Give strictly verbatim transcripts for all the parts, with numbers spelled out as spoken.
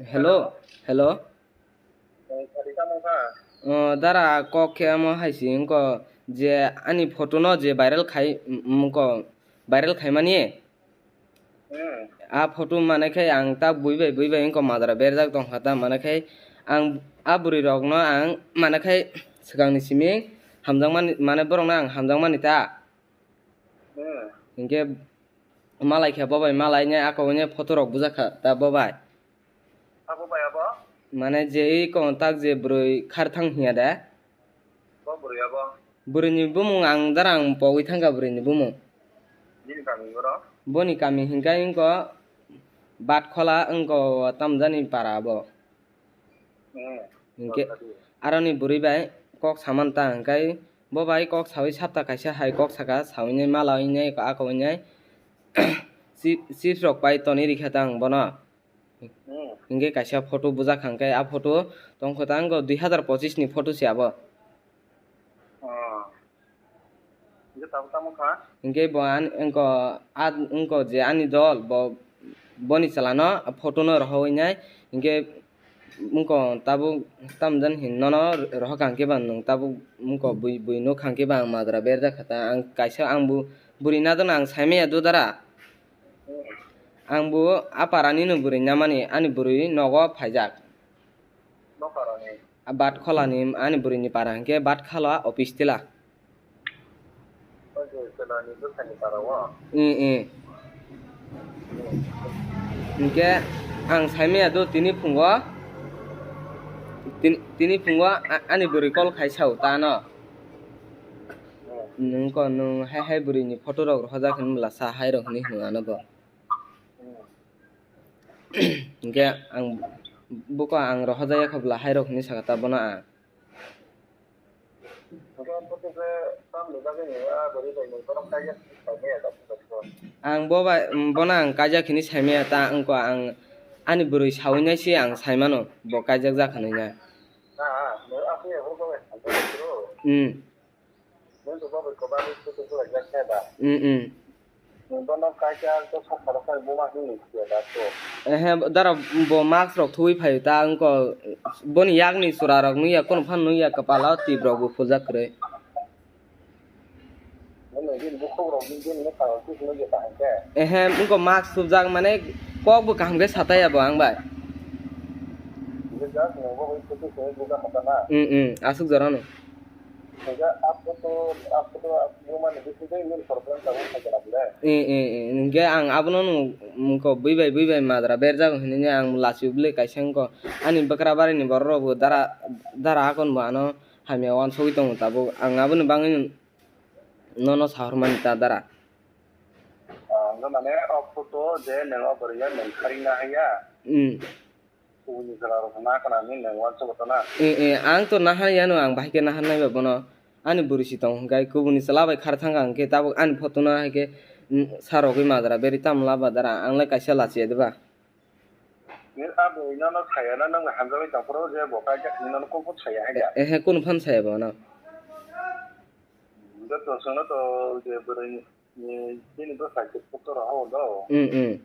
Hello, hello. O, dara, kok khe omo hai se wngkha je ani photo no je viral khai, wngkha viral khaimani. Hmm. A photo manwi khai ang ta bui bai, bui bai wngkha madra berjak tongkha ta, manwi khai ang a bwrwi rokno ang manwi khai swkangni simi hamjakmani, mane borokno ang hamjakmani ta. Hmm. Hinkhe malai khe bo bai malai nai ako nai photo rok bujak kha ta bo bai. Abo bai abo? Mane je i kong tak je bwrwi khar thang hiya de. Bo bwrwi abo? Bwrwini bumung ang dara ang pogwi thangkha bwrwini bumung. Bini kami boro? Boni kami hinkha wngkha Batkhola wngkha tamjani para abo. Hmm. Hinkhe aroni bwrwi bai kok saman ta hinkhe bo bai kok sawi sapta kaisa hai kok saka sawi nai mala wi nai ako wi nai chips rok pai toni rikha ta ang bono. Hmm. Hinkhe kaisa photo bujak kha, hinkhe a photo tongkha ta wngkha dui hazar pochis ni photo se abo. Oh. Hinkhe tabuk tamo kha? Hinkhe bo an-, wngkha a, wngkha je ani dol, bo, boni chwla no photo no rohorwi nai, hinkhe wngkha tabuk tamjani hin nono rohor kha, hinkhe ba nwng tabuk wngkha bui, bui nuk kha, hinkhe ba ang madra berjak kha ta, ang kaisa ang bo bwrwi nadon ang saimaya do dara. Ang bo a para ni no bwrwi namani, ani bwrwi nogo phaijak. Batkhola ni ani bwrwi ni para hinkhe Batkhola office tila. Ih, ih. Hinkhe ang saimaya do tini phungo, tin-, tini phungo a-, ani bwrwi call khai sao ta no. Nwng ko, nwng hai hai bwrwi ni photo rok rohorjak hinwi bwla sa hai rok hinwi hwnwi ano bo. Hinkhe ang buko ang rohorjak ya kho bwla hai rok hinwi saka ta bono ang. Ang bo bai, bono ang kaijak hinwi saimaya ta wngkha ang ani bwrwi sawi nai se ang saimano bo kaijak jak hinwi nai. Hmm. Nwng to bo bai kwbangni photo bwlaijak khe da? Mm, mm. Nwng bono kaisa khe sokha rok khai buma hwnwi siya da to? Ehe, dara bo mask rok thuwi phaio ta wngkha boni yakni chwra rok nukya, kunu phano nukya, kwpalo tip rok bo phuljak kwrwi. Nwng bini bukhuk rok ni bini nokha rok khe nukya ta hinkhe? Ehe, wngkha mask thupjak mane kok bo kaham khe sataya bo ang bai. Just nwng bo bai photo se buka hata na? Mm, mm, aswk jora no. Hinkhe a photo, a photo, a photo mani bisingtwi nini problem tabuk khaikhe na bwle? Eh, eh, eh, hinkhe ang abono nwng, nwng kok bui bai, bui bai madra berjago hinwi ang lachio bwle kaisa wngkha. Ani bwkra barini borok rok bo dara, dara akon bo ano hamya uansugwi tongo tabuk. Ang aboni bagwi nono sahormani ta dara. Ah, hwnkhe mane o photo je nwng o bwrwi ya nwng kharwi nahaiya? Hmm. Kubuni chwla rok na khna hinwi nwng uansukgo to na? Eh, eh, ang to naharya no, ang bahai khe nahar nai ba bono. Ani bwrwi si tong hwnkhe kubuni chwla bai khar thang kha hwnkhe tabuk ani photo no hai khe, mm, sa rogwi madra berwi tamo laba dara, ang lai kaisa lachiya de ba? Nini a bwrwi no no saya na, nwng hamjagwi tong phuru je bo kaijak hinwi nono kung kung saya hai da? Eh, eh, kunu phano saya bo no. Joto chwngno to je bwrwi ni, bini bwsai se photo rohor do. Mm, mm.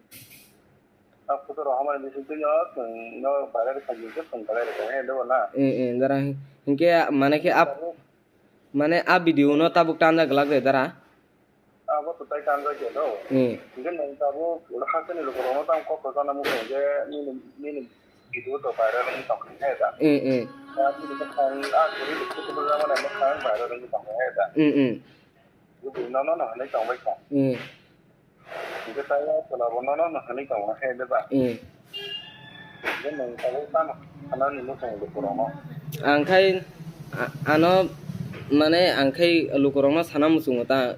A photo rohormani bisingtwi no chwng no viral khaijak khe chwng viral khainai do na? Mm, mm, dara hin-, hinkhe mane khe a, mane a video no tabuk tanja glak de dara? Abo to tai tanja khe do. Mm. Hinkhe nwng tabuk hasteni lukurokno tamo kok kwchangna muchung je nini, nini video to viral wngwi tongkha he da? Mm, mm. A nini bwkhang a kwrwi photo bwjakmani bwkhang viral wngwi tongkha he da? Mm, mm. Bini nono no hinwi tongbai kha. Hmm. Hinkhe tai o chwla bo nono no hinwi tongo he de ba? Hmm. Hinkhe nwng tabuk tamo sanani muchung lukurokno? Ang khai a-, ano mane ang khai lukurokno sana muchungo ta.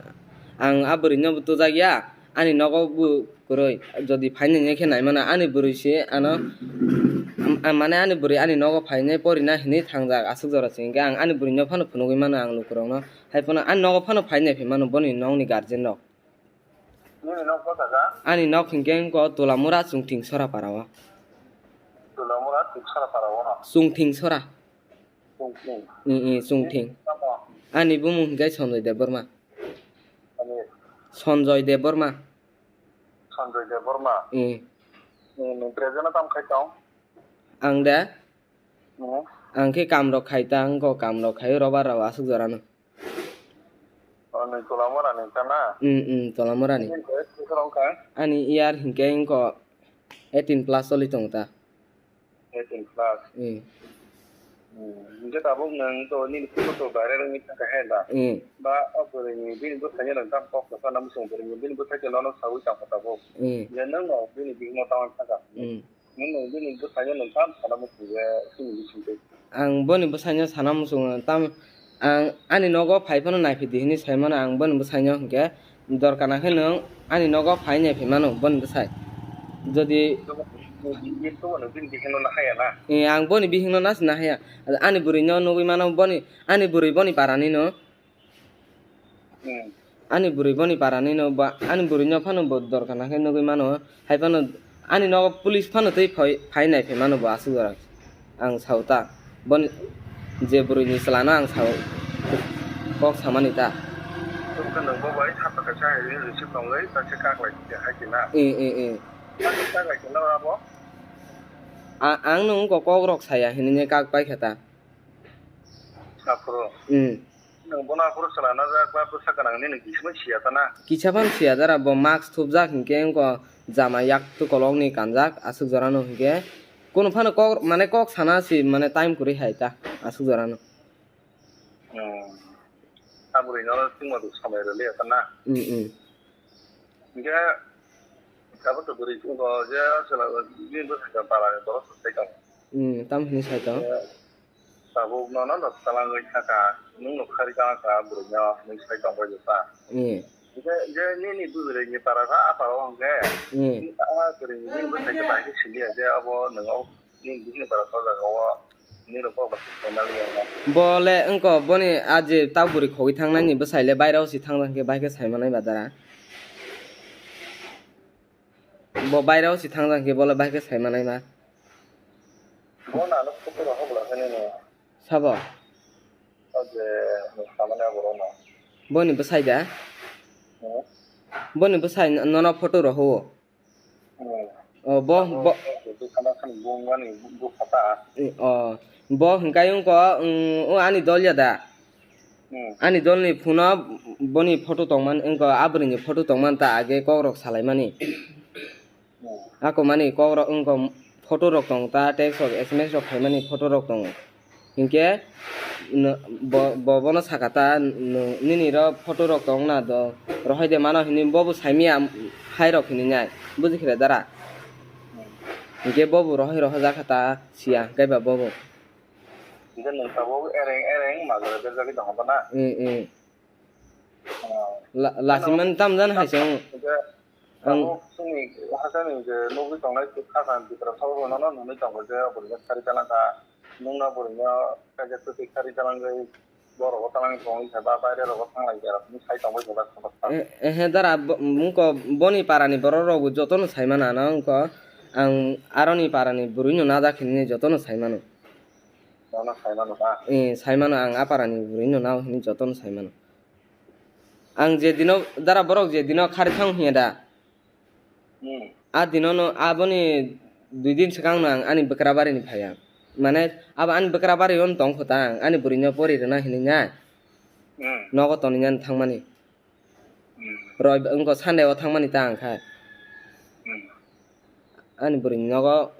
Ang a bwrwino bo tujak ya, ani nogo bo kwrwi, jodi phainai khe naimano ani bwrwi se ano, am-, mane ani bwrwi ani nogo phainai porina hinwi thangjak aswk jora se, hinkhe ang ani bwrwino phano phunugwi mano ang lukurokno. Hai phano ani nogo phano phai nai phai mano boni nokni guardian rok. Nini nok bwsaka? Ani nok hinkhe wngkha Tulamura Chungthing Sora para o. Tulamura Chungthing Sora para o no? Chungthing Sora. Chungthing. Mm, mm, Chungthing. Tamo? Ani bumung hinkhe Sanjoy Debbarma. Ani? Sanjoy Debbarma. Sanjoy Debbarma? Mm. Mm, present o tamo khai tong? Ang de? Hmm. Ang khe kam rok khai ta, ang kok kam rok khai, robar rok aswk jora no. O, nwng Tolamora ni ta na? Hmm, hmm, Tolamora ni. Nini bwswk wngkha? Ani year hinkhe wngkha eighteen plus choli tongo ta. Eighteen plus. Hmm. Hmm. Hinkhe tabuk nwng to nini photo viral wngwi thangkha he da? Hmm. Ba o bwrwini bini bwsai no nwng tam kok kwchana muchung bwrwini bini bwsai no nono sawi tongkha tabuk. Hmm. Je nwng no bini bihikno tamo thangkha. Hmm. Nwng nwng bini bwsai no nwng tam sana muchung je chini bisingtwi. Ang boni bwsai no sana muchungo tam, ang ani nogo phai phano naiphi di hinwi sai mano, ang boni bwsai no hinkhe dorkar na khe nwng ani nogo phai naiphi mano boni bwsai. Jodi Bini bihikno nahaya na? Eh, ang boni bihikno nasina haya. Ani bwrwino nugwi mano boni, ani bwrwi boni parani no. Hmm. Ani bwrwi boni parani no ba ani bwrwi no phano bo dorkar na khe nugwi mano. Hai phano ani nogo police phano tei phai, phai naiphi mano bo aswk jora. Ang sao ta. Boni je bwrwini chwla no ang sao. Kok samani ta. Tubukhe nwng bo bai sapa kaisa hai receive tongwi kaisa kak lai khe hai khe na. Eh, eh, eh. Kak lai khe na abo? A-, ang no wngkha kok rok saya hinwi kak pai kha ta. Aphuru. Hmm. Nwng bono aphuru chwla najak ba bwsa gwnang nini bisimai siya ta na? Kisa phano siya jara bo mask thupjak hinkhe wngkha jama yak tukolokni kanjak aswk jora no hinkhe kunu phano kok mane kok sana si mane time kwrwi hai ta aswk jora no. Hmm. Abrui no tungma du samai rwliya ta na? Hmm, hmm. Hinkhe abo to bwrwi wngkha je chwla bini bwsai para ni borok sai tong. Hmm, tam hini sai tong. Tabuk nono no twlangwi thangkha, nwng no khari tangkha bwrwino, nwng sai tongbai jesa. Hmm. Hinkhe je nini bwrwini para kha, a para o hinkhe, hmm, a bwrwini bini bwsai khe bai khe siliya je abo nwng o nini bihikni para o jaga o nini rok kok bai khe saimaliya no. Bo le wngkha boni a je ta bwrwi khogwi thangnaini bwsai le bairao si thang thang khe bai khe saimanai ba dara. Bo bairao si thang thang khe bo le bai khe saimanai ma. Bo na no photo rok hobla khe nini. Sabo? O je nwng samani aborok no. Boni bwsai da? Hmm? Boni bwsai no-, nono photo rok huo? Hmm. O, bo, bo. Bo khana khani bung mani bu khata. O, bo hwnkhe wngkha, mm, o ani dol ya da? Hmm. Ani dolni phone o boni photo tongman, wngkha abwrwini photo tongman ta age kok rok salaimani. Ako mani kok rok wngkha photo rok tong ta, text rok, S M S rok khaimani photo rok tongo. Hinkhe no-, bo, bo bono saka ta, no-, nini ro photo rok tong na do, rohoi de mano hinwi bobo saimaya hai rok hinwi nai, buji khe dara. Hinkhe bobo rohoi rohorjak kha ta siya, hinkhe ba bobo. Hinkhe nwng tabuk ereng ereng majra berjagwi tongkha na? Mm, mm. Oh. La-, lachiman tamjani hai se wng. Hinkhe ang tabuk chini hachani je nugwi tongnai khasani bwskango nono nunui tongo je oborog khari talangkha. Nwngno oborogno kaisa kwtwi khari talangwi borogo talangwi tongwi khe ba baire rogo thanglai khe rok hinwi sai tongbai khe ba. Eh, eh, dara bo-, wngkha boni parani borok rokbo jotono saimano ano wngkha ang aroni parani bwrwino najak hinwi jotono saimano. Nono saimano ba? Eh, saimano ang a parani bwrwino nao hinwi jotono saimano. Ang je dino, dara borok je dino khari thang hiya da? Hmm. A dino no, aboni dui din swkang no ang ani bwkra bari ni phaiya. Mane, abo ani bwkra bari o tong kho ta ang, ani bwrwi no pori rwna hinwi na. Hmm. Nogo toni nani thangmani. Hmm. Roi, wngkha Sunday o thangmani ta ang kha. Hmm. Ani bwrwi ni nogo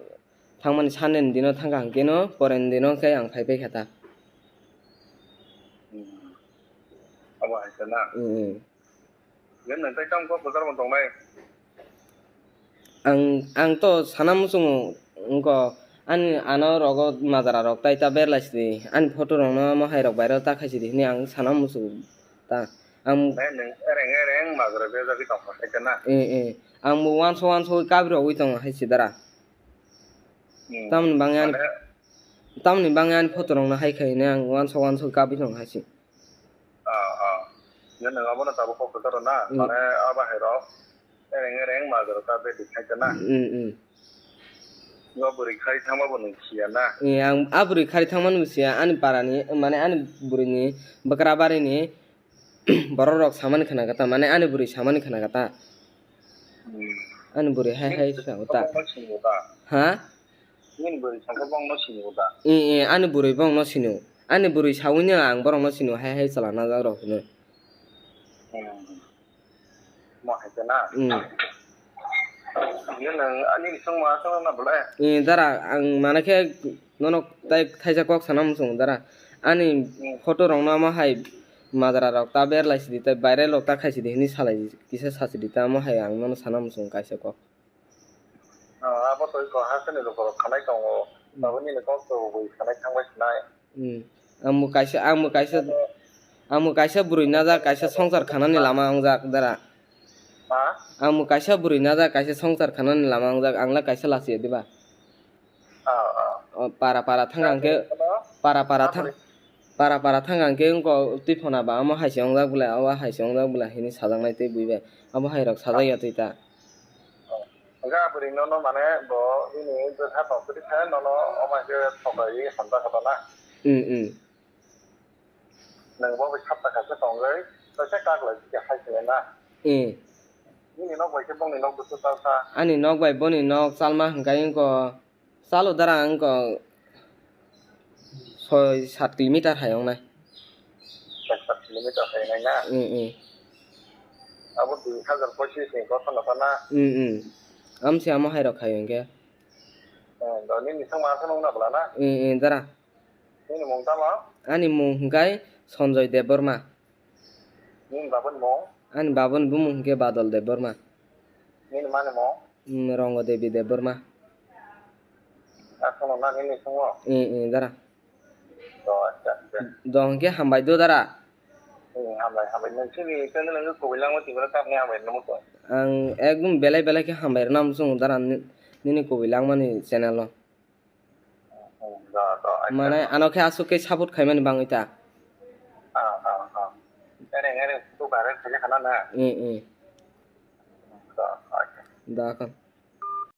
thangmani Sunday ni dino thangkha hwnkhe no, pore ni dino khe ang phai pai kha ta. Hmm. Abo hai khe na? Hmm, hmm. Yen nang tai tamo kok kwcharo tongnai? Ang, ang to sana muchungo wngkha ani ano rogo majra rok tai ta berlai sidi, ani photo rok no mohai rok bai rok ta khai sidi hinwi ang sana muchungo ta. Ang nai nwng ereng ereng majra berjagwi tongkha sai khe na? Eh, eh. Ang bo uansa uansa kabri rogwi tongo hai se dara. Hmm. Tamoni bangwi ani, mane tamoni bangwi ani photo rok no hai khai hinwi ang uansa uansa kabri tongo hai se. Ah, ah. Nini abono tabuk kok kwcharo na? Hmm. Mane a bahai rok ereng ereng majra ta beti khai khe na? Hmm, hmm. Bo bwrwi khari thangma bo nwng siya na? Eh, ang a bwrwi khari thangmani bo siya, ani parani, mane ani bwrwini bwkra barini borok rok samani khna kha ta, mane ani bwrwi samani khna kha ta. Hmm. Ani bwrwi hai hai sa ta. Abo ma singo ta? Ha? Nini bwrwi sangkhe bongno sinio da? Eh, eh, ani bwrwi bongno sinio. Ani bwrwi sawino ang borokno sinio, hai hai chwla najak rok hino. Hmm. Mo hai khe na? Hmm. Nini, ani songma songna bole? Eh, dara, ang mana khe nono tai thaisa kok sana muchung dara. Ani Hmm. photo rokno amo hai majra rok ta berlai sidi, tai viral rok ta khai sidi hini salai kisa sachidi ta amo hai ang nono sana muchung kaisa kok. Ah, abo to iko hasteni lukurok khanai tongo. Hmm. Tabukni ni kok to bui khanai thangbai sinai. Hmm. Ang bo kaisa, ang bo kaisa, ang bo kaisa bwrwi najak, kaisa songchar khanani lama wngjak dara. Ha? Ang bo kaisa bwrwi najak, kaisa songchar khanani lama wngjak, ang la kaisa lachiya diba? Ah, ah. O, para para thang ang khe, para para thang, para para thang ang khe wngkha twi phona ba, amo hai se wngjak bwle, abo hai se wngjak bwle, hini sajaknai tei bui bai. Abo hai rok sajak ya twi ta. Hwnkhe a bwrwi nono mane bo bini bwsa tong kwrwi khe nono omo hai khe thok rwui hamjak kha na. Hmm, hmm. Nwng bo bai sapta kaisa tongwi kaisa kak lai khe hai khe na. Hmm. Nini nok bai khe bongni nok bwswk chal kha? Ani nok bai boni nok chalma hwnkhe wngkha chalo dara wngkha soi sat kilometer hai wngnai. Soi sat kilometer hai wngnai na? Hmm, hmm. Abo dui hazar pochis ni gotha no na? Hmm, hmm. Amsi amo hai rok khai hwnkhe. Eh, do nini songma aswk nung na bwla na? Eh, eh, dara. Nini mung tamo? Ani mung hwnkhe Sanjoy Debbarma. Nini babani mung? Ani babani bumung hwnkhe Badal Debbarma. Nini mani mung? Mm, Rongo Devi Debbarma. Aswk nung na nini songo? Eh, eh, dara. Do, acha, acha. Do hwnkhe hambai do dara. Hmm, hambai, hambai. Nung sini channel wngkha kubui langma tibura tamni hambai nung to. Ang ekdom belai belai khe hambai rwna muchungo dara ni-, nini kubui langmani channel o. Hmm, do, do, acha. Mane ano khe aswk khe support khaimani bangwi ta. Ah, ah, ah. Ereng, ereng, photo viral khaina khana na? Eh, eh. Do, acha. Da khan.